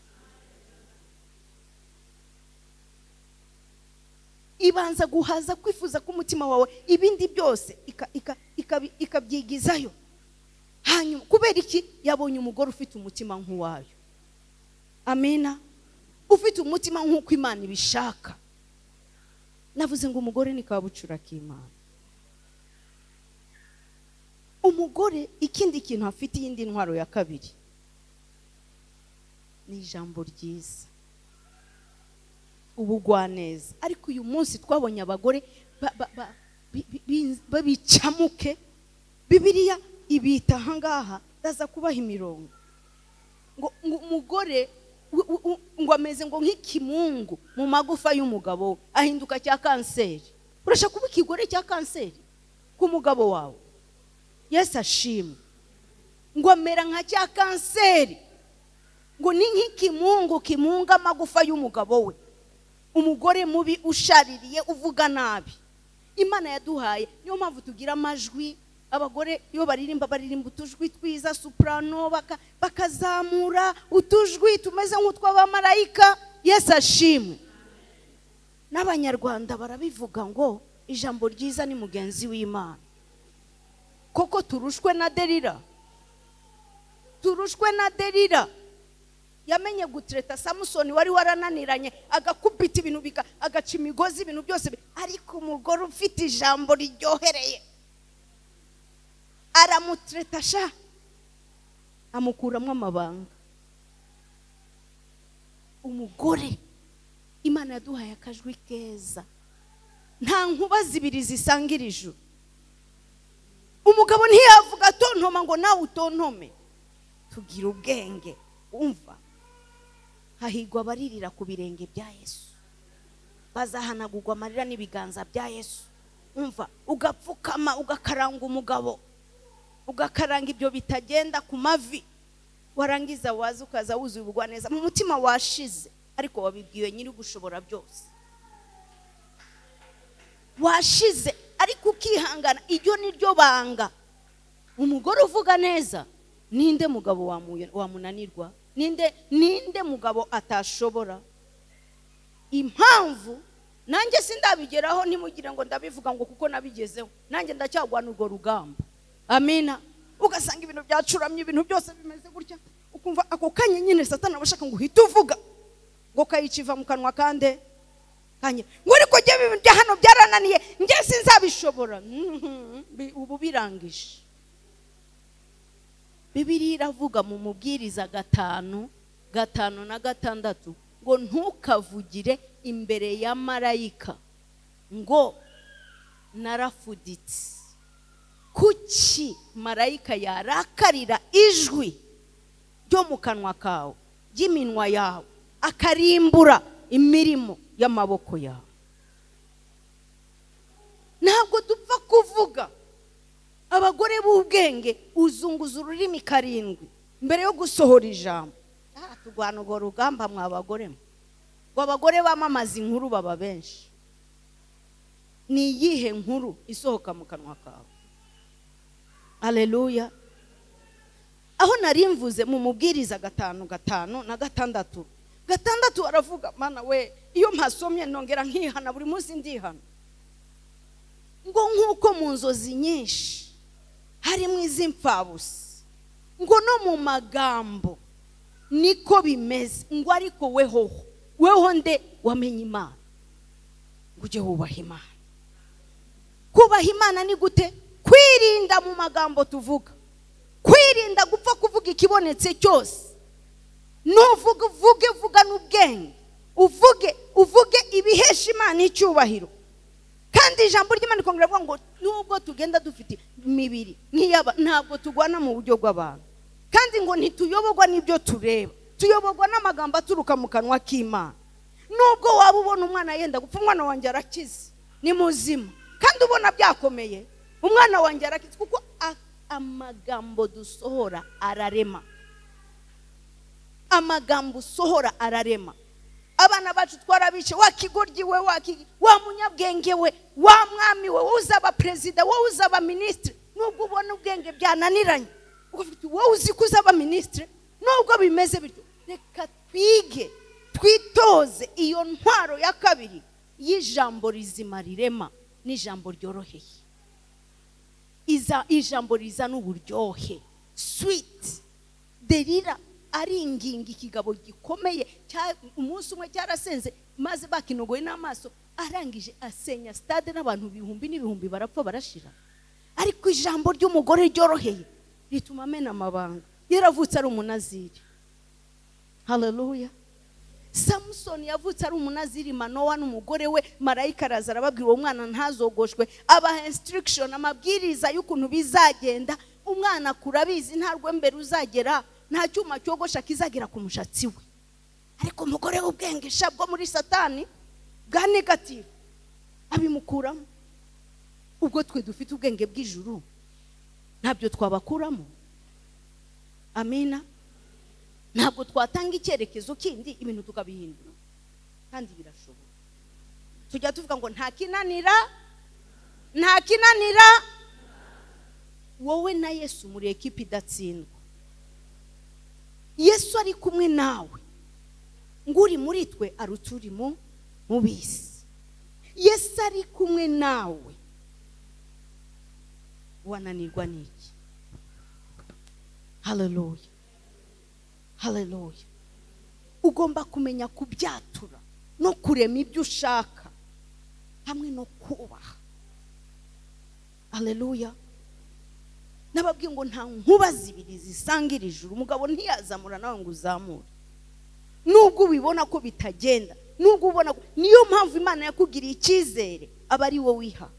ibanza guhaza kwifuza k'umutima wawe, ibindi byose ikabyigizayo. Hanyuma kubera iki? Yabonye umugore ufite umutima nk'uwayo. Amina. Ufite umutima nk'uko Imana ibishaka. Navuze ngo umugore ni kabucura k'Imana. Umugore ikindi kintu afite, iyindi ntwaro ya kabiri ni ijambo ryiza, ubugwaneza. Ariko uyu munsi twabonye abagore babicamuke. Bibiliya ibita ahangaha, ndaza kubaha imirongo, ngo umugore ngo ameze ngo nk'ikimungu mu magufa y'umugabo, ahinduka cya kanseri. Urashaka kuba ikigore cya kanseri ku mugabo wawe? Yesu ashimwe. Ngo amera nka cya kanseri, ngo ni nk'ikimungu kimunga amagufa y'umugabo we. Umugore mubi ushaririye uvuga nabi. Imana yaduhaye, niyo mpamvu tugira amajwi. Abagore iyo baririmba baririmba utujwi twiza, soprano, bakazamura utujwi tumeze nk'utw'abamarayika. Yesu ashimwe. N'Abanyarwanda barabivuga ngo ijambo ryiza ni mugenzi w'Imana. Koko turushwe na Delila, turushwe na Delila. Yamenye gutreta Samusoni wari warananiranye, agakubita ibintu agaca imigozi ibintu byose, ariko umugore ufite ijambo riryohereye aramutreta sha, amukuramo amabanga. Umugore Imana yaduhaye akajwi keza, nta nkuba zibiri zisangira ijuru. Umugabo ntiyavuga tontoma ngo nawe utontome. Tugira ubwenge. Umva, hahigwa abaririra ku birenge bya Yesu, bazahanagurwa amarira n'ibiganza bya Yesu. Umva, ugapfukama ugakaranga umugabo, ugakaranga ibyo bitagenda ku mavi, warangiza waza ukaza wuzuye ubugwaneza, mu mutima washize, ariko wabibwiwe nyiri gushobora byose. Washize ariko ukihangana, iryo ni ryo banga. Umugore uvuga neza, ninde mugabo wamunanirwa? Ninde mugabo atashobora? Impamvu nanjye sindabigeraho, ntimugire ngo ndabivuga ngo kuko nabigezeho, nanjye ndacyagwana urwo rugamba. Amina. Ugasanga ibintu byacuramye, ibintu byose bimeze gutya, ukumva ako kanya nyine Satani abashaka ngo uhite uvuga ngo kayiciva mu kanwa kande kanye, ngo ariko jye ibintu bya hano byarananiye, njye sinzabishobora. Ubu birangije. Bibiliya iravuga mu Mubwiriza 5, 5 na 6 ngo ntukavugire imbere ya marayika ngo narafuditse. Kuki marayika yarakarira ijwi ryo mu kanwa kawe, ry'iminwa yawe, akarimbura imirimo y'amaboko yawe? Ntabwo dupfa kuvuga. Abagore b'ubwenge uzunguza ururimi 7 mbere yo gusohora ijambo. Turwana urwo rugamba mwa bagore mwe. Ngo abagore bamamaza inkuru baba benshi. Ni iyihe nkuru isohoka mu kanwa kawe? Haleluya. Aho nari mvuze mu mubwiriza 5, 5 na 6. 6 aravuga, mana we, iyo mpasomye nongera nkihana, buri munsi ndihana. Ngo nkuko mu nzozi nyinshi harimo iz'imfabusa, ngo no mu magambo niko bimeze, ngo ariko wehoho, weho nde wamenye Imana, ngo ujye wubaha Imana. Kubaha Imana ni gute? Kwirinda mu magambo tuvuga, kwirinda gupfa kuvuga ikibonetse cyose. Nuvuga uvuge, vuga n'ubwenge, uvuge uvuge ibihesha Imana icyubahiro. Kandi ijambo ry'Imana rikongera kuvuga ngo nubwo tugenda dufite imibiri nk'iyaba, ntabwo tugwana mu buryo bw'abantu, kandi ngo ntituyoborwa n'ibyo tureba, tuyoborwa n'amagambo aturuka mu kanwa k'Imana. Nubwo waba ubona umwana yenda gupfa, umwana wanjye arakize, ni muzima, kandi ubona byakomeye, umwana wanjye arakize, kuko amagambo dusohora ararema. Amagambo usohora ararema. Abana bacu twarabice, wa kigoryi we, wa munyabwenge we, wa mwami we, uzaba president, wowe uzaba ministre, nubwo ubona ubwenge byananiranye, wowe uzi ko uzaba ministre, nubwo bimeze bityo. Reka twige, twitoze iyo ntwaro ya kabiri y'ijambo rizima rirema n'ijambo ryoroheye. Ijambo rizana uburyohe, sweet. Derira aringinga ikigabo gikomeye, umunsi umwe cyarasenze maze bakinogoye n'amaso, arangije asenya stade n'abantu ibihumbi n'ibihumbi barapfa barashira. Ariko ijambo ry'umugore ryoroheye rituma amena amabanga. Yaravutse ari umunaziri. Haleluya. Samson yavutse ari umunaziri, Manowa n'umugore we, marayika araza arababwira uwo mwana ntazogoshwe, abaha instruction, amabwiriza y'ukuntu bizagenda. Umwana kurabizi nta rwembere uzagera, nta cyuma cyogosha kizagera ku mushatsi we. Ariko umugore w'ubwenge shabwo muri Satani bwa negative abimukuramo. Ubwo twe dufite ubwenge bw'ijuru ntabyo twabakuramo. Amina. Ntabwo twatanga icyerekezo kindi, ibintu tukabihindura, kandi birashoboka. Tujya tuvuga ngo nta kinanira, nta kinanira. Wowe na Yesu muri ekipi idatsindwa. Yesu ari kumwe nawe, nguri muri twe aruturi mu mubisi. Yesu ari kumwe nawe, wananirwa niki? Haleluya. Haleluya. Ugomba kumenya kubyatura no kurema ibyo ushaka hamwe no kubaha. Haleluya. Nababwiye ngo nta nkuba zibiri zisangira ijuru, umugabo ntiyazamura nawe ngo uzamure. Nubwo ubibona ko bitagenda, nubwo ubona, niyo mpamvu Imana yakugiriye icyizere, aba ari wowe wiha.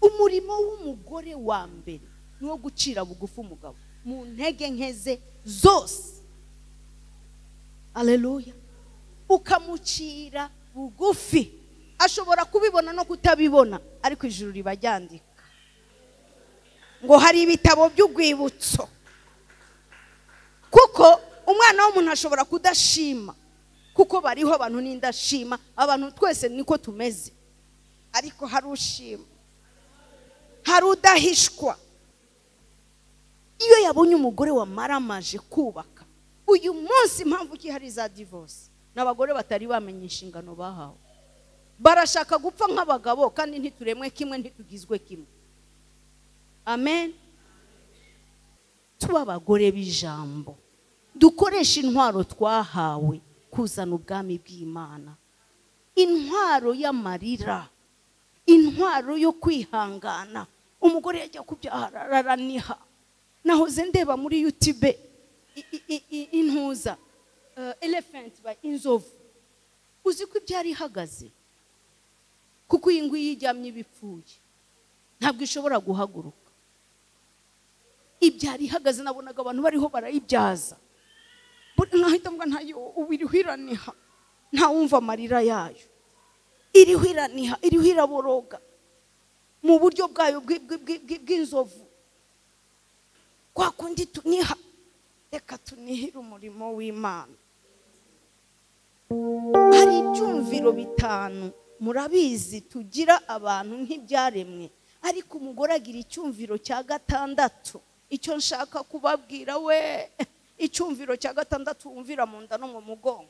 Umurimo w'umugore wa mbere ni wo gucira bugufi umugabo mu ntege nke ze zose. Haleluya. Ukamucira bugufi. Ashobora kubibona no kutabibona, ariko ijuru riba ryandika ngo hari ibitabo by'urwibutso. Kuko umwana w'umuntu ashobora kudashima, kuko bariho abantu n'indashima, abantu twese niko tumeze, ariko hari ushima, hari udahishwa. Iyo yabonye umugore wamaramaje kubaka, uyu munsi impamvu ki hari za divorce, n'abagore batari bamenye inshingano bahawe, barashaka gupfa nk'abagabo, kandi ntituremwe kimwe, ntitugizwe kimwe. Amen. Tuba abagore b'ijambo, dukoresha intwaro twahawe kuzana ubwami bw'Imana. Intwaro y'amarira, intwaro yo kwihangana. Umugore yajya kubyara araraniha. Nahoze ndeba muri YouTube intuza elephant by inzovu, uzi ko ibyari ihagaze, kuko iyi nguyi ijyamye ibipfuye ntabwo ishobora guhaguruka. Ibyari ihagaze, nabonaga abantu bariho barayibyaza, nkahita mvuga ntayo ubu iriho iraniha, ntawumva amarira yayo, iriho iraniha, iriho iraboroga mu buryo bwayo bw'inzovu. Kwa kundi tuniha, reka tunihire umurimo w'Imana. Hari ibyumviro Ibyumviro bitanu murabizi tugira abantu nk'ibyaremwe, ariko umugore agira icyumviro cya gatandatu. Icyo nshaka kubabwira we, icyumviro cya gatandatu wumvira mu nda no mu mugongo.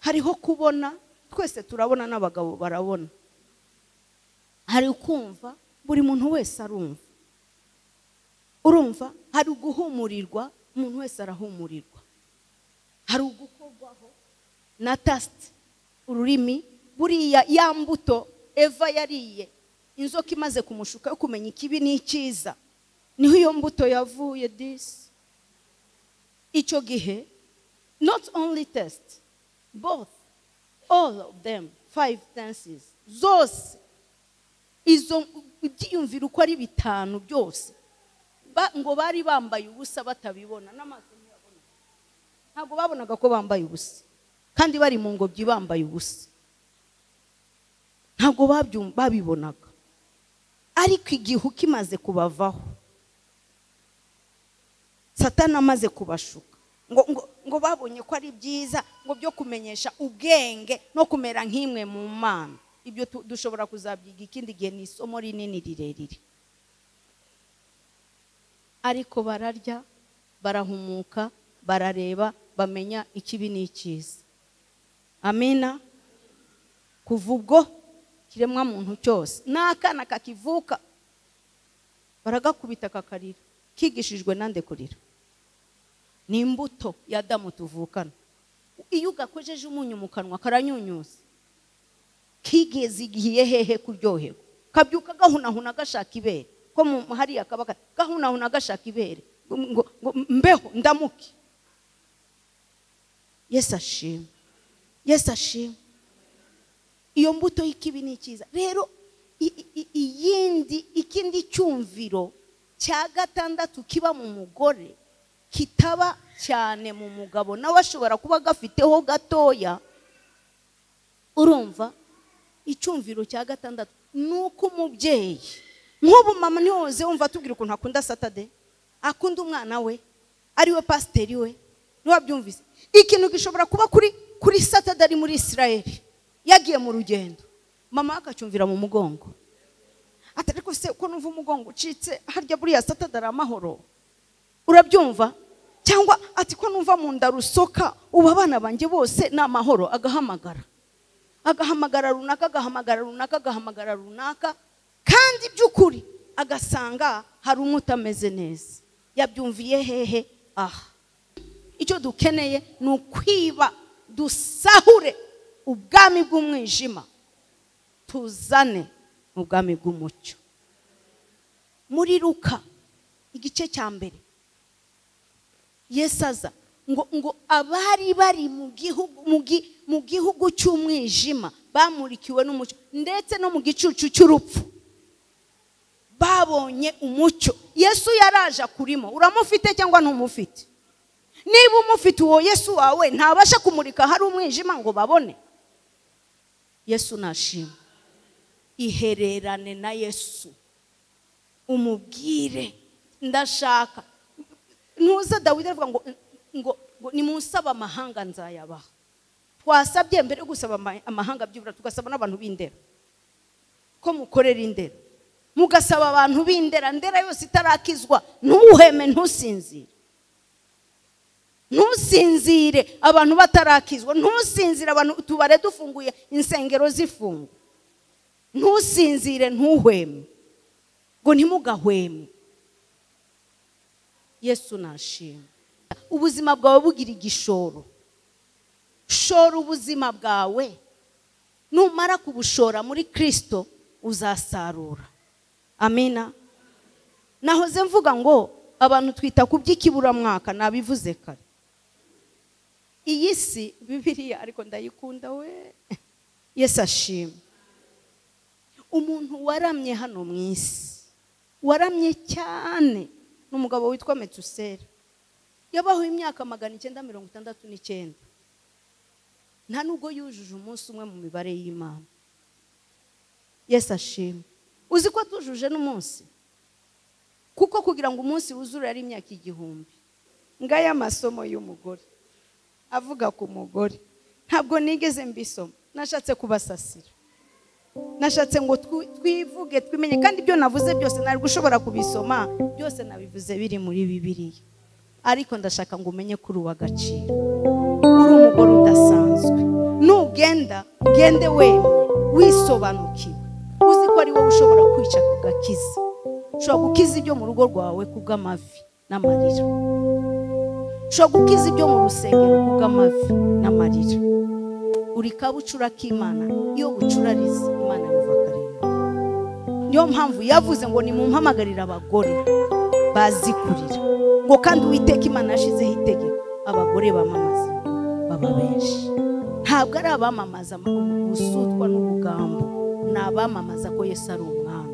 Hariho kubona, twese turabona n'abagabo barabona. Hari kumva, buri muntu wese arumva. Urumva, hari guhumurirwa, umuntu wese arahumurirwa. Hari ugukorwaho na taste, ururimi, buriya ya mbuto Eva yariye inzoka imaze kumushuka yo kumenya ikibi n'icyiza, niho iyo mbuto yavuye disi. Icyo gihe not only test, both, all of them, 5 senses zose, izo ibyiyumviro uko ari bitanu byose, ngo bari bambaye ubusa batabibona n'amaso ntiyabona. Ntabwo babonaga ko bambaye ubusa, kandi bari mu ngobyi bambaye ubusa, ntabwo babibonaga. Ariko igihu kimaze kubavaho, Satani amaze kubashuka, ngo babonye ko ari byiza, ngo byo kumenyesha ubwenge no kumera nk'imwe mu Mana. Ibyo dushobora kuzabyiga ikindi gihe, ni isomo rinini rirerire. Ariko bararya, barahumuka, barareba, bamenya ikibi n'icyiza. Amina. Kuva ubwo kiremwa muntu cyose n'akana kakivuka baragakubita kakarira, kigishijwe nande kurira? Ni imbuto ya Adamu tuvukana. Iyo ugakojeje umunyu mu kanwa karanyunyuza, kigeze igihe hehe kuryoherwa, kabyuka gahunahuna gashaka ibere, ko hariya kaba gahunahuna gashaka ibere, ngo mbeho ndamuke. Yesu ashimwe, Yesu ashimwe. Iyo mbuto y'ikibi n'icyiza rero, iyindi ikindi cyumviro cya gatandatu kiba mu mugore kitaba cyane mu mugabo, nawe ashobora kuba gafiteho gatoya. Urumva, icyumviro cya gatandatu nuko umubyeyi, nk'ubu mama ntiwoze wumva atubwira ukuntu akunda Saturday, akunda umwana we, ari we pasiteri we, ntiwabyumvise. Ikintu gishobora kuba kuri Saturday ari muri Israel, yagiye mu rugendo, mama akacyumvira mu mugongo, ati ariko se ko numva umugongo ucitse, harya buriya Saturday ari amahoro? Urabyumva? Cyangwa ati ko numva mu nda rusoka, ubu abana banjye bose ni amahoro. Agahamagara, agahamagara runaka, agahamagara runaka, agahamagara runaka, kandi by'ukuri agasanga hari umwe utameze neza. Yabyumviye hehe? Aha. Icyo dukeneye ni ukwiba, dusahure ubwami bw'umwijima, tuzane ubwami bw'umucyo. Muri Luka igice cya 1, Yesu aza ngo abari bari mu gihugu cy'umwijima bamurikiwe n'umucyo, ndetse no mu gicucu cy'urupfu babonye umucyo. Yesu yaraje akurimo. Uramufite cyangwa ntumufite? Niba umufite uwo Yesu wawe ntabasha kumurika hari umwijima ngo babone. Yesu nashima. Ihererane na Yesu, umubwire ndashaka. Ntuza Dawidi avuga ngo nimunsaba amahanga nzayabaha. Twasabye mbere yo gusaba amahanga byibura tugasaba n'abantu b'indera, ko mukorera indera, mugasaba abantu b'indera, ndera yose itarakizwa ntuheme, ntusinzire, ntusinzire abantu batarakizwa, ntusinzire abantu tubare dufunguye insengero zifungu, ntusinzire, ntuhweme, ngo ntimugahweme. Yesu nashimwe. Ubuzima bwawe bugira igishoro. Shora ubuzima bwawe, numara kubushora muri Kristo uzasarura. Amina. Nahoze mvuga ngo abantu twita ku by'ikiburamwaka, nabivuze kare. Iyi si Bibiliya ariko ndayikunda we. Yesu ashimwe. Umuntu waramye hano mu isi, waramye cyane, n'umugabo witwa Metusela. Yabaho imyaka 969. Nta nubwo yujuje umunsi umwe mu mibare y'Imana. Yesu ashimwe. Uzi ko tujuje n'umunsi? Kuko kugira ngo umunsi wuzure ari imyaka 1000. Ngaya amasomo y'umugore avuga ku mugore. Nta Ntabwo nigeze mbisoma, nashatse kubasasira, nashatse ngo twivuge twimenye, kandi ibyo navuze byose nari gushobora kubisoma byose, nabivuze biri muri Bibiliya, ariko ndashaka ngo umenye ko uri uw'agaciro, uri umugore udasanzwe. Nugenda ugende wemye wisobanukiwe, uzi ko ari wowe ushobora kwica kugakiza, ushobora gukiza ibyo mu rugo rwawe kubw'amavi n'amarira, ushobora gukiza ibyo mu rusengero kubw'amavi n'amarira. Uri kabucura k'Imana, iyo bucurariza Imana yumva akarindwi. Niyo mpamvu yavuze ngo nimumpamagarire abagore bazi kurira, ngo kandi Uwiteka Imana yashizeho itegeko, abagore bamamaza baba benshi. Ntabwo ari abamamaza ubusutwa n'ubugambo, ni abamamaza ko Yesu ari umwami.